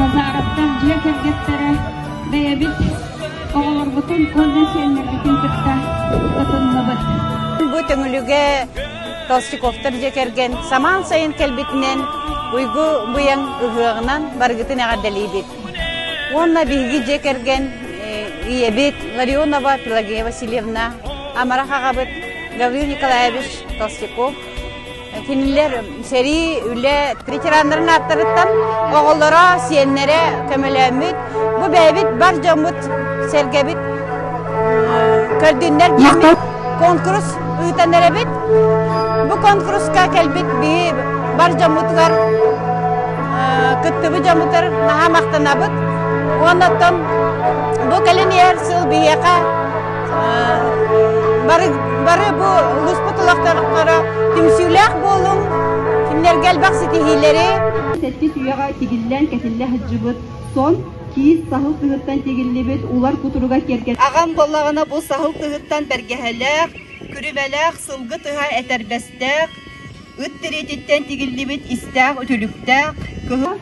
Назаровтар дьиэ кэргэттэрэ бэйэбит оҕолорбутун уонна сиэннэрбитин кытта кытынныбыт. Бу Төҥүлүгэ Толстяковтар дьиэ кэргэн самаан сайын кэлбитинэн уйгу быйаҥ ыһыаҕынан барыгытын эҕэрдэлиибит. Уонна биһиги дьиэ кэргэн ийэбит Ларионова Пелагея Васильевна, амарах аҕабыт Гаврил Николаевич Толстяков Кинилэр сэрии, үлэ ветераннарын ааттарыттан оҕолоро, сиэннэрэ көмөлөөммүт, бу бэйэбит бар дьоммут, сэргэбит көрдүннэр диэммит конкурс ыытан эрэбит. Бу конкурска кэлбит биһи бар дьоммутугар кыттыбыт дьоммутугар наһаа махтанабыт. Уонна оттон бу кэлин иһэр сыл биһиэхэ Бары, бары бу улууспут олохтоохторо түмсүүлээх буолуҥ, кинилэргэ элбэх ситиһиилэри. Сэттис үйэҕэ тигиллэн кэтиллэ сылдьыбыт сон, киис саһыл тыһыттан тигиллибит улар кутуруга киэргэтэ. Аҕам буоллаҕына бу саһыл тыһыттан бэргэһэлээх, күрүмэлээх сылгы тыһа этэрбэстээх, ыт тириититтэн тигиллибит истээх үтүлүктээх, кыһыл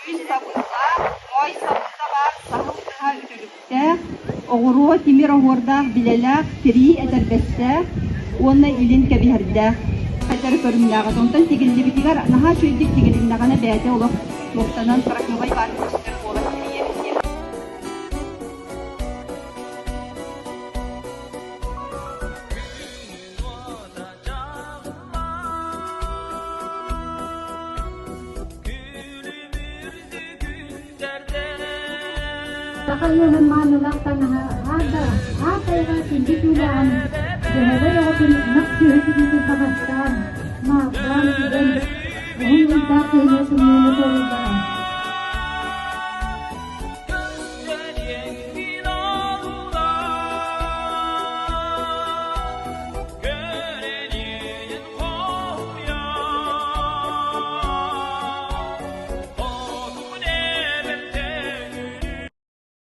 сүүс сабыылаах, моой сабыыта баар саһыл тыһа үтүлүктээх оҕуруо тимир оһуордаах билэлээх, тирии этэрбэстээх уонна илин кэбиһэрдээх этэр көрүҥнээх этэ. Онтон тигиллибитигэр наһаа үчүгэйдик тигилиннэҕинэ бэйэтэ олох туохтанан кырасыабай баар көстөр буолан тирийэбит диэн. Саха ыалын маанылаах таҥаһа аата аат айҕа күндү түүлээҕин, дьөһөгөй оҕотун ынах сүөһү тигиитин таҥастаан, маардаан, тигэн, уһун ыйдаах кыһыҥҥы тымныыны туорууллара.